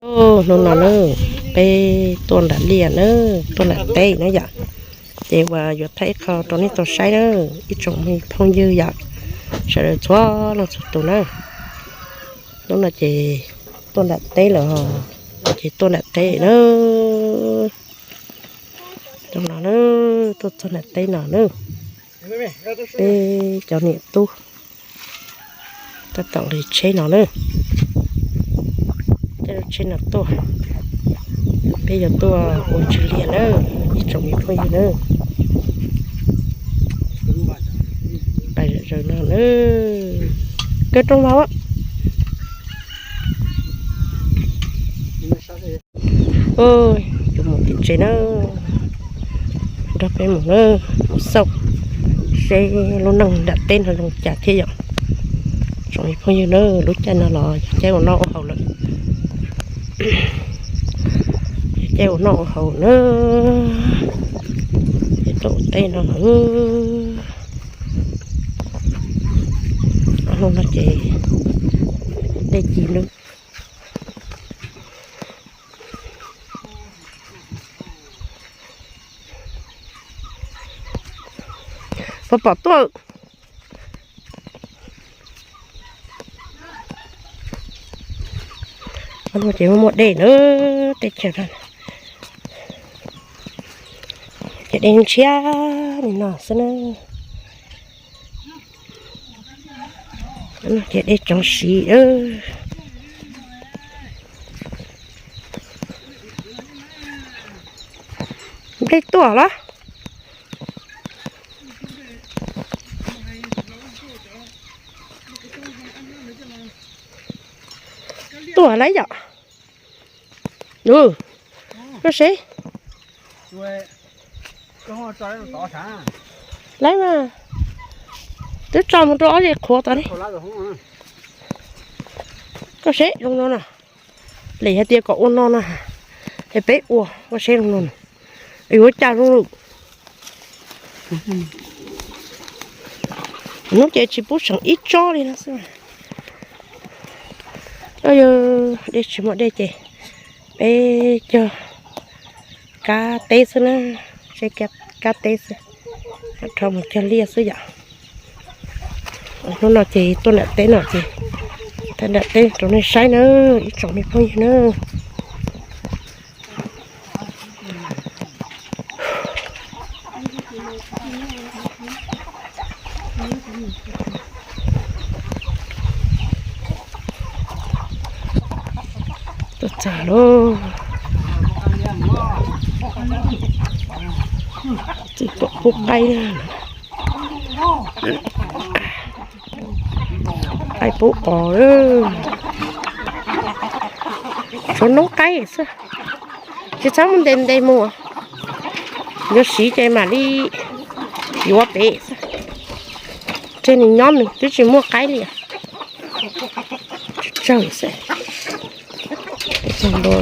Hnub no na, peb tuaj nram liaj na, tuaj nram teb na yom. Ces uas yuav thaij ib qho rau nej tau saib na, ib tsoom me phooj ywg yom, sawv daws txhua leej txhua tus na. Hnub no ces tuaj nram teb lawm, ces tuaj nram teb na. Cov no na, tuaj txog nram teb no na, peb cov niam tub tab tom nqis tsheb no na. Tej lub tsheb no tuaj, peb yuav tuaj ua ntsis liaj na, ib tsoom me phooj ywg na. Pais zom zaws no na. Kaw rooj vag. Yuav mus tim tsev na, nrog peb mus na, mus xauj seb lub neej nram teb no zoo cas thiab yom. Tsoom me phooj ywg na, lub caij no los yog caij ua noj ua haus lawm. Caij ua noj ua haus na, ces tuaj ua teb no lawm. Hnub no ces dej ci lub. Puas pom tuaj? Hnub no ces muaj muaj dej na, teb chaws no ces dej ntshiab li no xwb na. Ces dej tsoo siv. Nplej tuaj los? Tuaj lawm yom. Koj seb. Lawv mas twb tso mus rau ob ze qhuav tod ne. Koj seb zoo no na. Lawv hais tias kom ua no na, es peb ua, koj seb zoo no na. Yuav cas zoo lawm. Hnub ces tsis pub seem ib tsob li no xwb. Yog dej tsis muaj dej ces peb cog kab teb xwb na, seb kab teb xwb, rho mus cog liaj xwb yom. Hnub no ces tuaj nram teb no ces thaij nram teb rau nej saib na, ib tsoom me phooj ywg na. Tuaj txog lauj. Tsis pom pub qaib. Qaib pub os. Tshuav noob qaib xwb. Tsis txhob mus ntes ntes mus. Yuav siv ces mam li yuav pem xwb. Tseg nws nyob nws twb tsis muaj qaib li. Tsawg xwb. Txog ntua,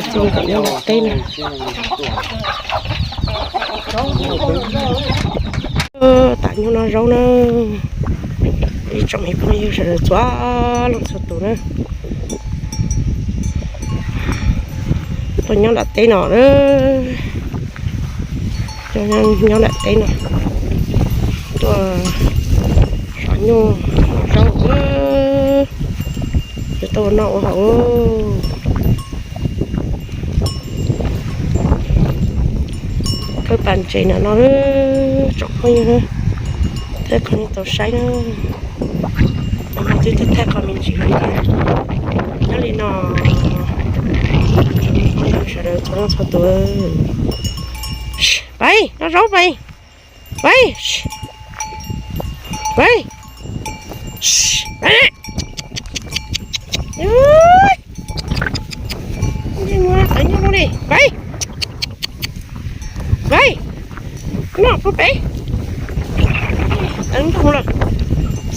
txog ntua nyob nram teb na. Tam nyuag no zaub na, ib tsoom me phooj ywg sawv daws txhua leej txhua tus na, tuaj nyob nram teb no na, nyob nram teb no, tuaj sov nyuj zaub, yuav tuaj ua noj ua haus. Khawb pas ntses no no, tsoom phooj ywg, thaij qhov nej tau saib na. Twb thaij qhov me ntsis li thiab. Nyob li no, sawv daws txhua leej txhua tus, pais noj zaub, pais, pais, pais, pais. Tawv nyob no li, pais, pais, noj puag pem. Tawv nroog lawm,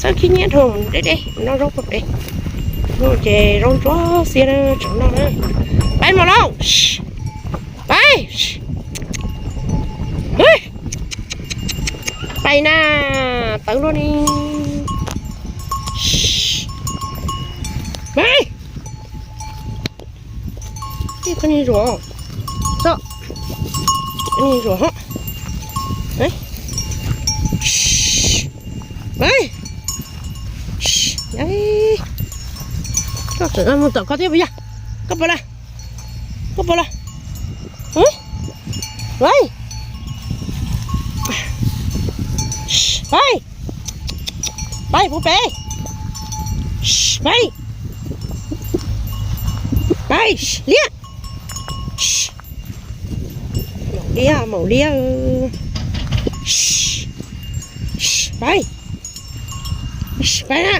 xawb khib nyiab nroog deb deb, noj zaub puag pem. Hnub ces zaub ntsuab xiab na, tseem noj na. Pais mas lauj, pais, pais na, tawv luaj li. Pais. Koj niag zuag, koj niag zuag hos. Koj tseem mus tom koj thiab puas yog? Koj puas los? Koj puas los? Pais, pais puv pem, pais, pais liab, maum liab, maum liab, pais, pais na,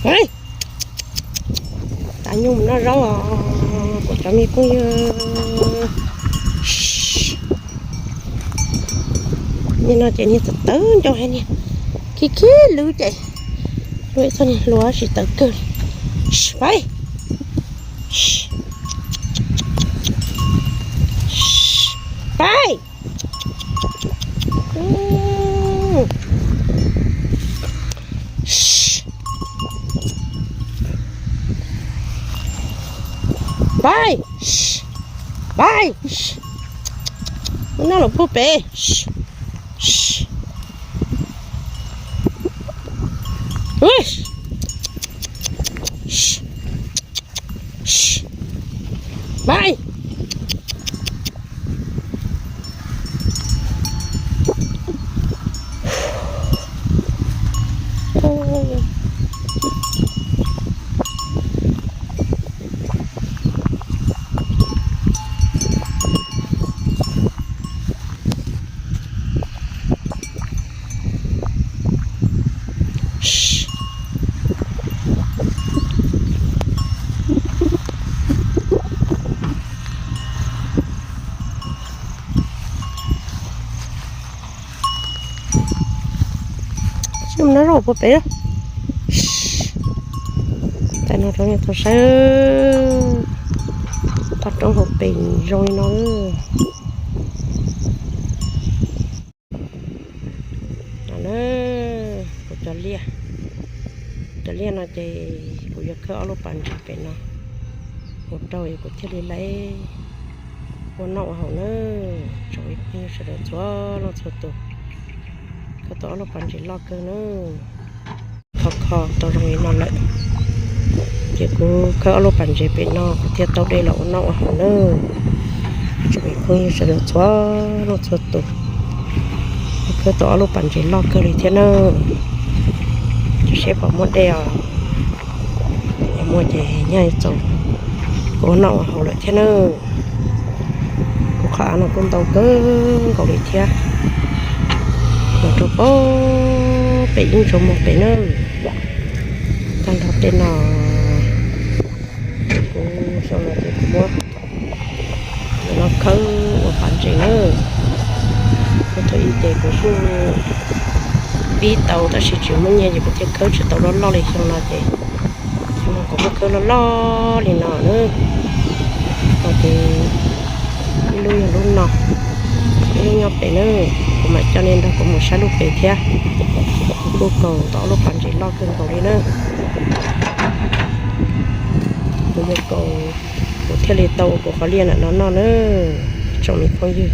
pais. Tav nyuj mus noj zaub os kuv cov me phooj ywg. Niag no ces niag tawv tawv ncauj hais niag khib khib lwb ces luag ib txoj niag hlua tsis tawv kawg li. Pais, pais, pais, pais. Mus noj los puag pem. Pais. Sim no rau puag pem. Tais no rau nej tau saib. Toj roob hauv pes zoo li no. Kuv cov liaj, cov liaj no ces kuv yuav khawb ob lub pas ntses pem no mus rau es kuv thiaj li laib ua noj ua haus nawb. Tsoom ib phooj ywg sawv daws txhua leej txhua tus, khawb tau ob lub pas ntses loj kawg nawb. Kho kho tau zoo li no lawm, ces kuv khawb ob lub pas ntses pem no kuv thiaj tau dej los ua noj ua haus nawb. Tsoom ib phooj ywg sawv daws txhua leej txhua tus, kuv khawb tau ob lub pas ntses loj kawg li thiab nawb. Ces seb puas muaj dej os, yog muaj ces nyaj txaus kuv ua noj ua haus lawm thiab nawb. Kuv qhov av no kuj ntau kawg nkaus li thiab, los rau pem pem ib ntsuas mus pem nawb. Tag nrho tej no kuv xyoo no ces kuv muab no khawb ua pas ntses nawb. Kuv thaum ub ces kuv kuj pib tau tab sis tsis muaj nyiaj ces kuv thiaj khawb tsis tau loj loj li. Xyoo no ces, xyoo no kuv muab khawb loj loj li no nawb. No ces ib lub yog lub no, ib lub nyob pem nawb. Kuv mam coj nej nrog kuv mus saib lub pem thiab. Kuv kuj kaus tau ob lub pas ntses loj kawg nkaus li nawb. Kuv yuav kaus, kuv thiaj li tau ua kuv qhov liaj ntawm no noj nawb. Tsoom me phooj ywg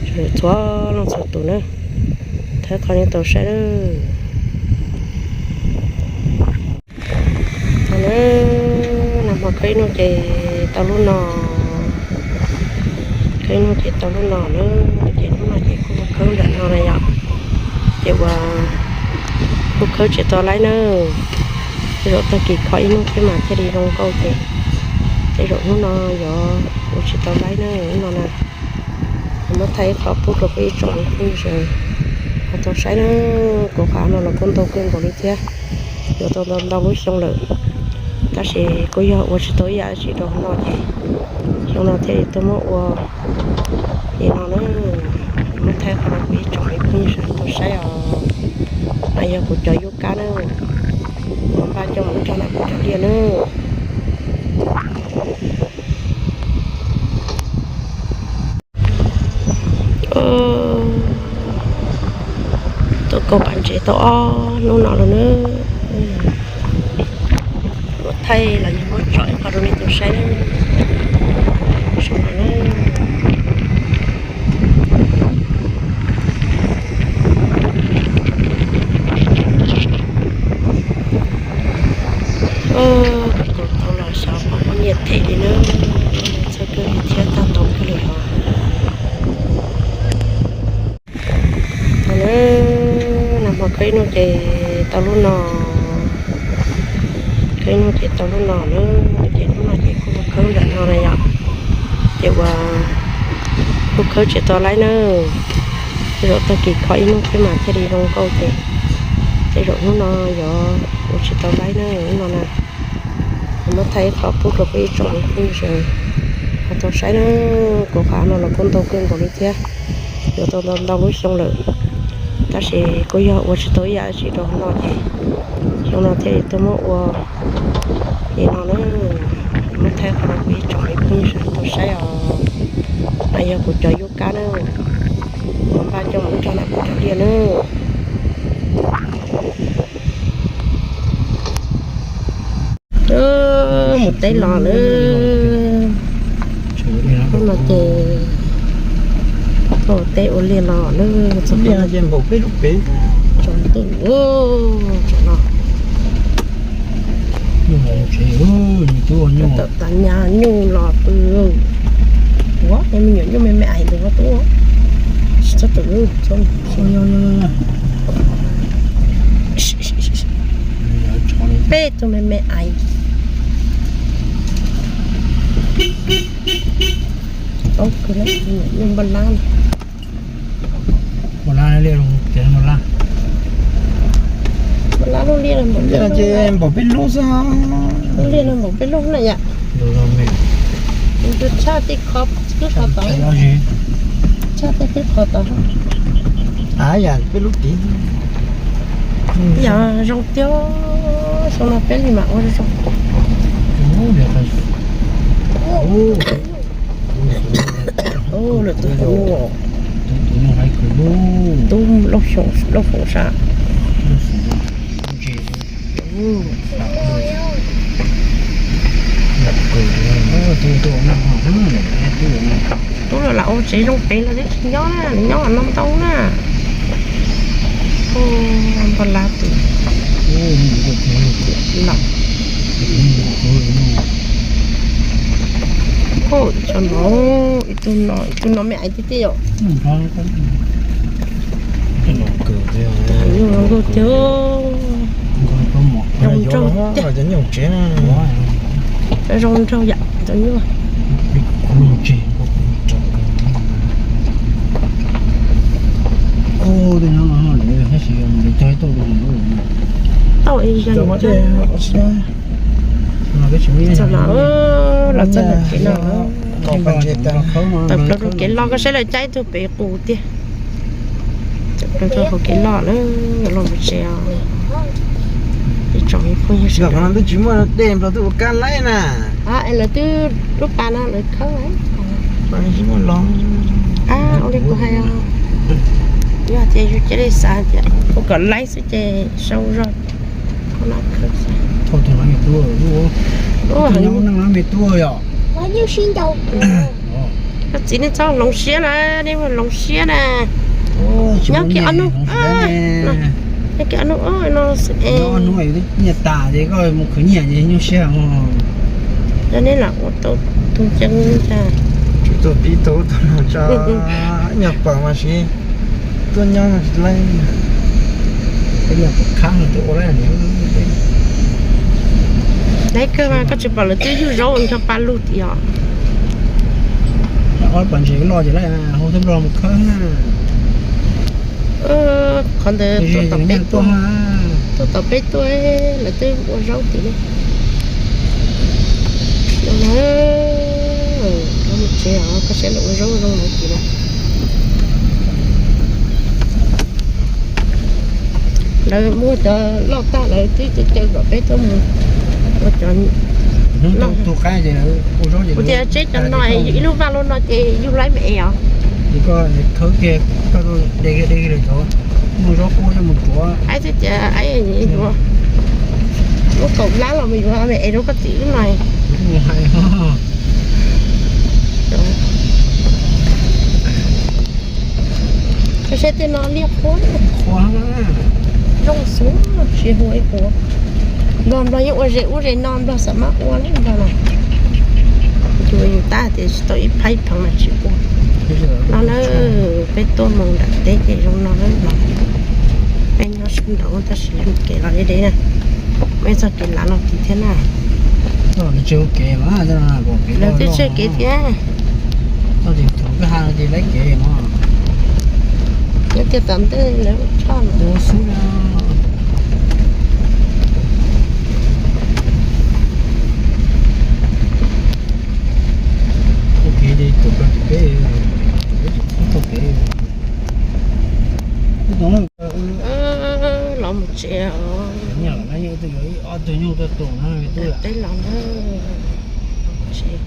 sawv daws txhua leej txhua tus nawb, thawb qhov nej tau saib nawb. Tau nawb, nag hmo khawb ib hnub ces tau lub no, khawb ib hnub ces tau lub no nawb. Ces hnub no ces kuj khawb nram no na yom, ces uas kuj khawb tsis tau laib nawb. Tej zaum tag kis kho ib hnub thiab mas thiaj li zoo nkauj ces, tej zaum hnub no yuav ua tsis tau laib nawb hnub no na. Kuv muab thaij ib qho pub rau peb ib tsoom me phooj ywg sawv daws ho tau saib nawb. Kuv qhov av no los kuj ntau kawg nkaus li thiab, yuav tau ntau ntau lub xyoo lawm, tab sis kuj yog ua tsis tau ib yam dab tsi rau hauv no ces xyoo no thiaj li tuaj muab ua li no nawb. Muab thaij qhov no rau peb ib tsoom me phooj ywg sawv daws tau saib os. No yog kuv cov yub kab nawb, kuv npaj coj mus rau nram kuv cov liaj nawb. Tuaj kaus pas ntses tau ob hnub no lawm nawb. Los yog muab tsom ib qho rau nej tau saib na. Saum no na. Kuv tus tau los xyov pom poj niam them li na, txhawj kawg li thiab tag ntaub kawg li os. Tau na, nag hmo khawb ib hnub ces tau lub no, khawb ib hnub ces tau lub no na, ces lub no ces kuj khawb nram no na yom, ces ua kuj khawb tsis tau laib na, tej zaum tag kis kho ib hnub thiab mas thiaj li zoo nkauj ces tej zaum hnub no yog ua tsis tau laib na, hnub no na. Muab thaij ib qho pub rau peb ib tsoom phooj ywg sawv daws ho tau saib na. Kuv qhov no los kuj ntau kawg nkaus li thiab, yuav tau ntau ntau lub xyoo lawm, tab sis kuj yog ua tsis tau ib yam dab tsi rau no ces xyoo no thiaj li tuaj muab ua li no na. Muab thaij qhov no kuv ib tsoom phooj ywg sawv daws tau saib os. No yog kuv cov yub kab na, kuv npaj coj mus ua rau kuv cov liaj na. Mus teb los lawm. Hnub no ces tuaj teb ua liaj los lawm. Txog liaj no ces npaum peb lub pem tsaus ntuj tsaus no. Tawm tas nyab nyuj los pw. Ua me nyuam nyuj me me ais ntawd tub, tsis txhob tawm lub. Peb tug me me ais. Paub kawg na, me nyuam nyuj npaj lab. Npaj lab liaj, npaj lab lub liaj, npaj lab ces npaum peb lub xwb. Lub liaj no npaum peb lub na yom. Tus tshaj tej qho, twb qho tod. Tshaj tej twb qho tod. A yam peb lub tid. Yog zoo tiag, xyoo no peb li mam ua zoo. Lawm tus, tus nyuj hais kwv lub, tus lauj foom sab. Tub los lam ua tsev zoo pem los twb tsis nyob na, nws nyob no ntau na. Npaj lab tus, lam, ib tug no, ib tug no me ais tiag tiag yom. Zoo nraug tiag. Zoo nraug tiag. Zoo nraug yam cov nyuj. Tau ib zaug txog no, los txog ntawm kev no, tawm plaws rau kev loj koj saib lawv caij ib tug pem qus tiag. Tawm plaws rau hauv kev loj lawm, los mus tsev os. Ib tsoom phooj ywg sawv daws. Twb tsis muaj dej nplog twb ua kab laib na. Es lawv twb lub pas no lawv khawb. Ua li kuv hais, yog tias yus cia li xav tias ua kom laib xwb ces sau zog. Thauj tus no me tub, tus nyob neej no me tub yom. Koj txiv nej txhob hloov siab na, nej mus hloov siab na. Nyob kiag ob hnub, nyob kiag ob hnub no xwb es. Nyiaj tas ces koj mus khwv nyiaj ces nyuaj siab. Yog nej lam ua tau tus ceeb tsa. Tsis tuaj pib tau tau no tso, nyuag pam mas siv tuaj nyob no tsis laib. Laib kawg mas koj tsis pom lawv twb yug zaub nrog pa lug tim os. Ob pas ntses loj ces laib, hau thawj nplog mus khawb na. Qhov ntawd tuaj tom peb tuaj, tuaj tom peb tuaj, lawv twb ua zaub tim ne. Zoo na, koj mus tsev os, koj saib lawv ua zaub zoo lawv tim na. Lawv muab cov loj tag lawv twb caw kom peb tuaj mus ua cov loj. Kuv tias tseb cov no ib lub vaj lub no ces yug laib me es os. Aib twb tias aib yuav muab kaum lab Me yuav me es rau koj txiv wb no. Saib tej no liaj qhuav, zoo xwb, tsis hu ib qhuav. Nplog, Nplog yeej ua zes ub zes no, Nplog xam mab ua lawm Nplog no. Tus yus tab tias tsis tau ib phab ib pheev mas tsis ua. No na, peb tuaj mus nram teb ces zoo no na Nplog. Peb nyob sab nraud tab sis kev los deb deb na. Muaj ib txoj kev lav los tid thiab na. Lawv twb tswj kev thiab. Lawv tias tom ntej lawv ua tshaj no. Los mus tsev os. Teb los na. Tsev,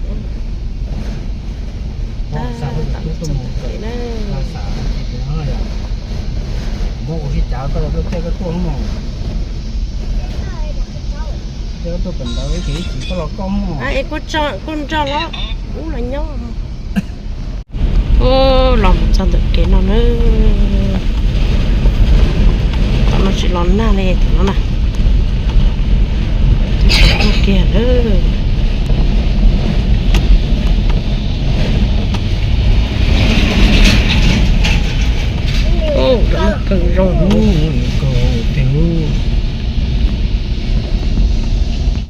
tab tom txog tom kev na. Es kuj nrog los ub los nyob. Los mus txog ntawm kev no na. Tom no tsis los nag li tom no na. Kiag na. Kawg zoo.